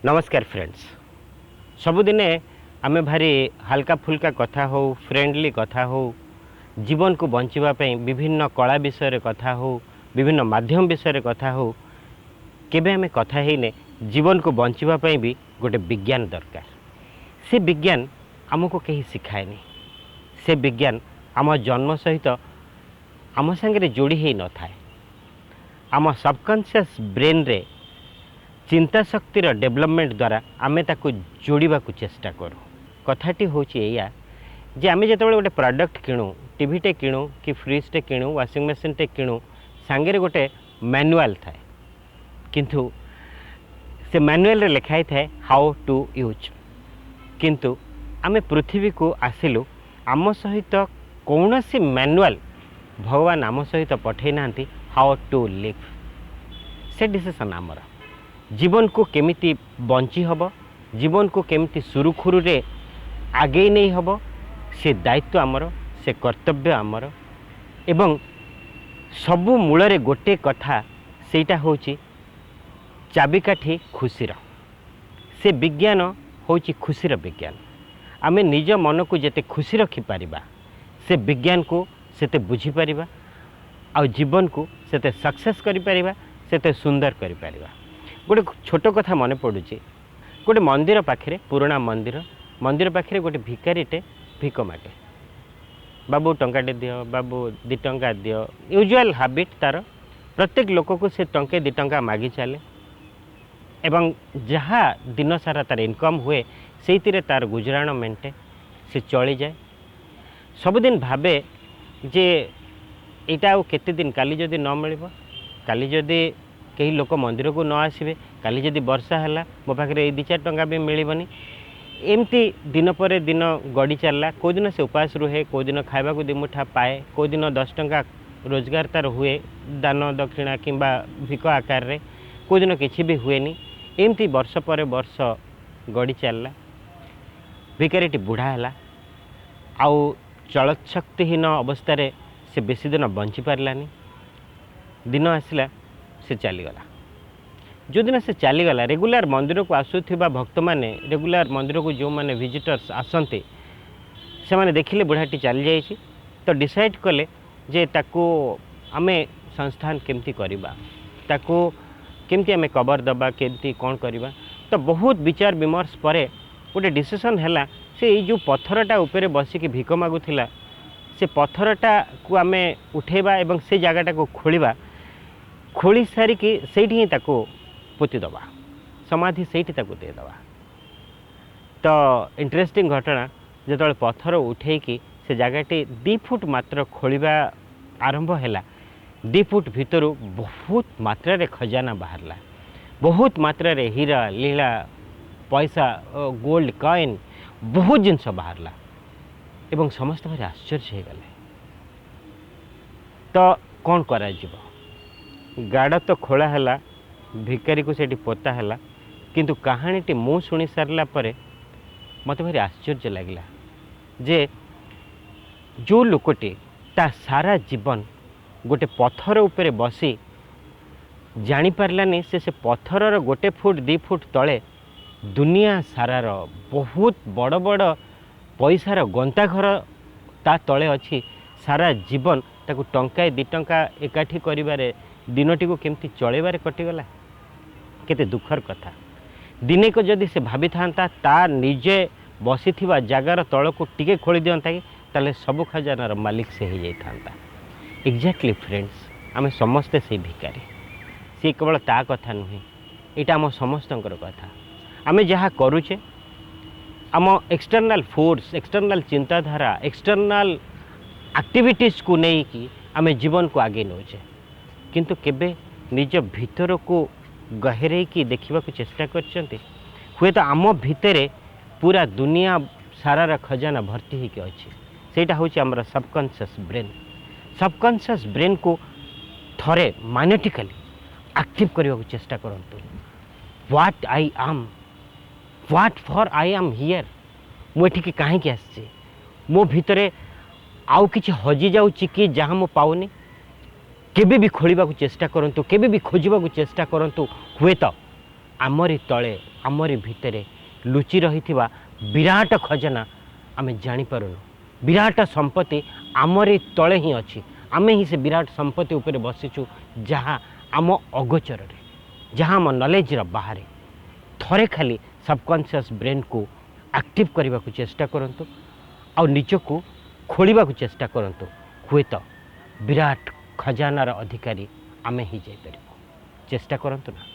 ନମସ୍କାର ଫ୍ରେଣ୍ଡସ୍। ସବୁଦିନେ ଆମେ ଭାରି ହାଲକା ଫୁଲକା କଥା ହଉ, ଫ୍ରେଣ୍ଡଲି କଥା ହଉ, ଜୀବନକୁ ବଞ୍ଚିବା ପାଇଁ ବିଭିନ୍ନ କଳା ବିଷୟରେ କଥା ହଉ, ବିଭିନ୍ନ ମାଧ୍ୟମ ବିଷୟରେ କଥା ହଉ। କେବେ ଆମେ କଥା ହେଇନେ ଜୀବନକୁ ବଞ୍ଚିବା ପାଇଁ ବି ଗୋଟେ ବିଜ୍ଞାନ ଦରକାର। ସେ ବିଜ୍ଞାନ ଆମକୁ କେହି ଶିଖାଏନି। ସେ ବିଜ୍ଞାନ ଆମ ଜନ୍ମ ସହିତ ଆମ ସାଙ୍ଗରେ ଯୋଡ଼ି ହେଇନଥାଏ। ଆମ ସବକନସିୟସ୍ ବ୍ରେନ୍ରେ ଚିନ୍ତା ଶକ୍ତିର ଡେଭଲପମେଣ୍ଟ ଦ୍ୱାରା ଆମେ ତାକୁ ଯୋଡ଼ିବାକୁ ଚେଷ୍ଟା କରୁ। କଥାଟି ହେଉଛି ଏଇଆ ଯେ ଆମେ ଯେତେବେଳେ ଗୋଟେ ପ୍ରଡ଼କ୍ଟ କିଣୁ, ଟିଭିଟେ କିଣୁ କି ଫ୍ରିଜ୍ଟେ କିଣୁ, ୱାସିଂ ମେସିନ୍ଟେ କିଣୁ, ସାଙ୍ଗରେ ଗୋଟେ ମ୍ୟାନୁଆଲ୍ ଥାଏ। କିନ୍ତୁ ସେ ମ୍ୟାନୁଆଲ୍ରେ ଲେଖା ହେଇଥାଏ how to use. କିନ୍ତୁ ଆମେ ପୃଥିବୀକୁ ଆସିଲୁ, ଆମ ସହିତ କୌଣସି ମ୍ୟାନୁଆଲ୍ ଭଗବାନ ଆମ ସହିତ ପଠାଇ ନାହାନ୍ତି how to leave. ସେ ଡିସିସନ୍ ଆମର, ଜୀବନକୁ କେମିତି ବଞ୍ଚି ହେବ, ଜୀବନକୁ କେମିତି ସୁରୁଖୁରୁରେ ଆଗେଇ ନେଇ ହେବ, ସେ ଦାୟିତ୍ୱ ଆମର, ସେ କର୍ତ୍ତବ୍ୟ ଆମର। ଏବଂ ସବୁ ମୂଳରେ ଗୋଟେ କଥା, ସେଇଟା ହେଉଛି ଚାବିକାଠି ଖୁସିର। ସେ ବିଜ୍ଞାନ ହେଉଛି ଖୁସିର ବିଜ୍ଞାନ। ଆମେ ନିଜ ମନକୁ ଯେତେ ଖୁସି ରଖିପାରିବା, ସେ ବିଜ୍ଞାନକୁ ସେତେ ବୁଝିପାରିବା ଆଉ ଜୀବନକୁ ସେତେ ସକ୍ସେସ୍ କରିପାରିବା, ସେତେ ସୁନ୍ଦର କରିପାରିବା। ଗୋଟେ ଛୋଟ କଥା ମନେ ପଡ଼ୁଛି। ଗୋଟେ ମନ୍ଦିର ପାଖରେ, ପୁରୁଣା ମନ୍ଦିର, ମନ୍ଦିର ପାଖରେ ଗୋଟେ ଭିକାରୀଟେ ଭିକ ମାଗେ। ବାବୁ, ଟଙ୍କାଟେ ଦିଅ, ବାବୁ, 2 ଟଙ୍କା ଦିଅ। ୟୁଜୁଆଲ୍ ହାବିଟ୍ ତା'ର। ପ୍ରତ୍ୟେକ ଲୋକକୁ ସେ ଟଙ୍କେ 2 ଟଙ୍କା ମାଗି ଚାଲେ ଏବଂ ଯାହା ଦିନ ସାରା ତା'ର ଇନକମ୍ ହୁଏ, ସେଇଥିରେ ତା'ର ଗୁଜୁରାଣ ମେଣ୍ଟେ, ସେ ଚଳିଯାଏ। ସବୁଦିନ ଭାବେ ଯେ ଏଇଟା ଆଉ କେତେ ଦିନ? କାଲି ଯଦି ନ ମିଳିବ, କାଲି ଯଦି କେହି ଲୋକ ମନ୍ଦିରକୁ ନ ଆସିବେ, କାଲି ଯଦି ବର୍ଷା ହେଲା, ମୋ ପାଖରେ ଏଇ 2-4 ଟଙ୍କା ବି ମିଳିବନି। ଏମିତି ଦିନ ପରେ ଦିନ ଗଡ଼ି ଚାଲିଲା। କେଉଁଦିନ ସେ ଉପାସ ରୁହେ, କେଉଁଦିନ ଖାଇବାକୁ 2 ମୁଠା ପାଏ, କେଉଁଦିନ 10 ଟଙ୍କା ରୋଜଗାର ତା'ର ହୁଏ ଦାନ ଦକ୍ଷିଣା କିମ୍ବା ଭିକ ଆକାରରେ, କେଉଁଦିନ କିଛି ବି ହୁଏନି। ଏମିତି ବର୍ଷ ପରେ ବର୍ଷ ଗଡ଼ି ଚାଲିଲା। ଭିକାରୀଟି ବୁଢ଼ା ହେଲା ଆଉ ଚଳଶକ୍ତିହୀନ ଅବସ୍ଥାରେ ସେ ବେଶୀ ଦିନ ବଞ୍ଚି ପାରିଲାନି। ଦିନ ଆସିଲା, ସେ ଚାଲିଗଲା। ଯେଉଁଦିନ ସେ ଚାଲିଗଲା, ରେଗୁଲାର ମନ୍ଦିରକୁ ଆସୁଥିବା ଭକ୍ତମାନେ, ରେଗୁଲାର ମନ୍ଦିରକୁ ଯେଉଁମାନେ ଭିଜିଟର୍ସ ଆସନ୍ତି, ସେମାନେ ଦେଖିଲେ ବୁଢ଼ାଟି ଚାଲିଯାଇଛି। ତ ଡିସାଇଡ଼୍ କଲେ ଯେ ତାକୁ ଆମେ ସଂସ୍ଥାନ କେମିତି କରିବା, ତାକୁ କେମିତି ଆମେ କବର ଦେବା, କେମିତି କ'ଣ କରିବା। ତ ବହୁତ ବିଚାର ବିମର୍ଶ ପରେ ଗୋଟେ ଡିସିସନ୍ ହେଲା, ସେ ଏଇ ଯେଉଁ ପଥରଟା ଉପରେ ବସିକି ଭିକ ମାଗୁଥିଲା, ସେ ପଥରଟାକୁ ଆମେ ଉଠେଇବା ଏବଂ ସେ ଜାଗାଟାକୁ ଖୋଳିବା। ଖୋଳି ସାରିକି ସେଇଠି ହିଁ ତାକୁ ପୋତିଦେବା, ସମାଧି ସେଇଠି ତାକୁ ଦେଇଦେବା। ତ ଇଣ୍ଟରେଷ୍ଟିଂ ଘଟଣା, ଯେତେବେଳେ ପଥର ଉଠେଇକି ସେ ଜାଗାଟି 2 ଫୁଟ ମାତ୍ର ଖୋଳିବା ଆରମ୍ଭ ହେଲା, 2 ଫୁଟ ଭିତରୁ ବହୁତ ମାତ୍ରାରେ ଖଜାନା ବାହାରିଲା। ବହୁତ ମାତ୍ରାରେ ହୀରା, ଲୀଳା, ପଇସା, ଗୋଲ୍ଡ କଏନ୍, ବହୁତ ଜିନିଷ ବାହାରିଲା ଏବଂ ସମସ୍ତେ ଭାରି ଆଶ୍ଚର୍ଯ୍ୟ ହେଇଗଲେ। ତ କ'ଣ କରାଯିବ? ଗାଡ଼ ତ ଖୋଳା ହେଲା, ଭିକାରୀକୁ ସେଠି ପୋତା ହେଲା। କିନ୍ତୁ କାହାଣୀଟି ମୁଁ ଶୁଣି ସାରିଲା ପରେ ମୋତେ ଭାରି ଆଶ୍ଚର୍ଯ୍ୟ ଲାଗିଲା ଯେ ଯେଉଁ ଲୋକଟି ତା ସାରା ଜୀବନ ଗୋଟେ ପଥର ଉପରେ ବସି ଜାଣିପାରିଲାନି ସେ ପଥରର ଗୋଟେ ଫୁଟ 2 ଫୁଟ ତଳେ ଦୁନିଆ ସାରାର ବହୁତ ବଡ଼ ବଡ଼ ପଇସାର ଗନ୍ତାଘର ତା ତଳେ ଅଛି, ସାରା ଜୀବନ ତାକୁ ଟଙ୍କାଏ 2 ଟଙ୍କା ଏକାଠି କରିବାରେ, ଦିନଟିକୁ କେମିତି ଚଳେଇବାରେ କଟିଗଲା। କେତେ ଦୁଃଖର କଥା! ଦିନେକ ଯଦି ସେ ଭାବିଥାନ୍ତା, ତା ନିଜେ ବସିଥିବା ଜାଗାର ତଳକୁ ଟିକେ ଖୋଳି ଦିଅନ୍ତା କି, ତାହେଲେ ସବୁ ଖଜାନାର ମାଲିକ ସେ ହେଇଯାଇଥାନ୍ତା। ଏକ୍ଜାକ୍ଟଲି ଫ୍ରେଣ୍ଡସ୍, ଆମେ ସମସ୍ତେ ସେଇ ଭିକାରୀ। ସିଏ କେବଳ ତା କଥା ନୁହେଁ, ଏଇଟା ଆମ ସମସ୍ତଙ୍କର କଥା। ଆମେ ଯାହା କରୁଛେ, ଆମ ଏକ୍ସଟର୍ନାଲ୍ ଫୋର୍ସ, ଏକ୍ସଟର୍ନାଲ୍ ଚିନ୍ତାଧାରା, ଏକ୍ସଟର୍ନାଲ୍ ଆକ୍ଟିଭିଟିସ୍କୁ ନେଇକି ଆମେ ଜୀବନକୁ ଆଗେଇ ନେଉଛେ। କିନ୍ତୁ କେବେ ନିଜ ଭିତରକୁ ଗହେରେଇକି ଦେଖିବାକୁ ଚେଷ୍ଟା କରିଛନ୍ତି? ହୁଏତ ଆମ ଭିତରେ ପୁରା ଦୁନିଆ ସାରାର ଖଜାନା ଭର୍ତ୍ତି ହେଇକି ଅଛି। ସେଇଟା ହେଉଛି ଆମର ସବକନସିୟସ୍ ବ୍ରେନ୍। ସବକନସିୟସ୍ ବ୍ରେନ୍କୁ ଥରେ ମ୍ୟାଗ୍ନେଟିକାଲି ଆକ୍ଟିଭ୍ କରିବାକୁ ଚେଷ୍ଟା କରନ୍ତୁ। What I am, what for I am here? ମୁଁ ଏଠିକି କାହିଁକି ଆସିଛି? ମୋ ଭିତରେ ଆଉ କିଛି ହଜିଯାଉଛି କି, ଯାହା ମୁଁ ପାଉନି? କେବେ ବି ଖୋଳିବାକୁ ଚେଷ୍ଟା କରନ୍ତୁ, କେବେ ବି ଖୋଜିବାକୁ ଚେଷ୍ଟା କରନ୍ତୁ। ହୁଏତ ଆମରି ତଳେ, ଆମରି ଭିତରେ ଲୁଚି ରହିଥିବା ବିରାଟ ଖଜାନା ଆମେ ଜାଣିପାରୁନୁ। ବିରାଟ ସମ୍ପତ୍ତି ଆମରି ତଳେ ହିଁ ଅଛି। ଆମେ ହିଁ ସେ ବିରାଟ ସମ୍ପତ୍ତି ଉପରେ ବସିଛୁ, ଯାହା ଆମ ଅଗୋଚରରେ, ଯାହା ଆମ ନଲେଜର ବାହାରେ। ଥରେ ଖାଲି ସବକନସିୟସ୍ ବ୍ରେନ୍କୁ ଆକ୍ଟିଭ୍ କରିବାକୁ ଚେଷ୍ଟା କରନ୍ତୁ ଆଉ ନିଜକୁ ଖୋଳିବାକୁ ଚେଷ୍ଟା କରନ୍ତୁ, ହୁଏତ ବିରାଟ ଖଜାନାର ଅଧିକାରୀ ଆମେ ହେଇଯାଇପାରିବୁ। ଚେଷ୍ଟା କରନ୍ତୁ ନା।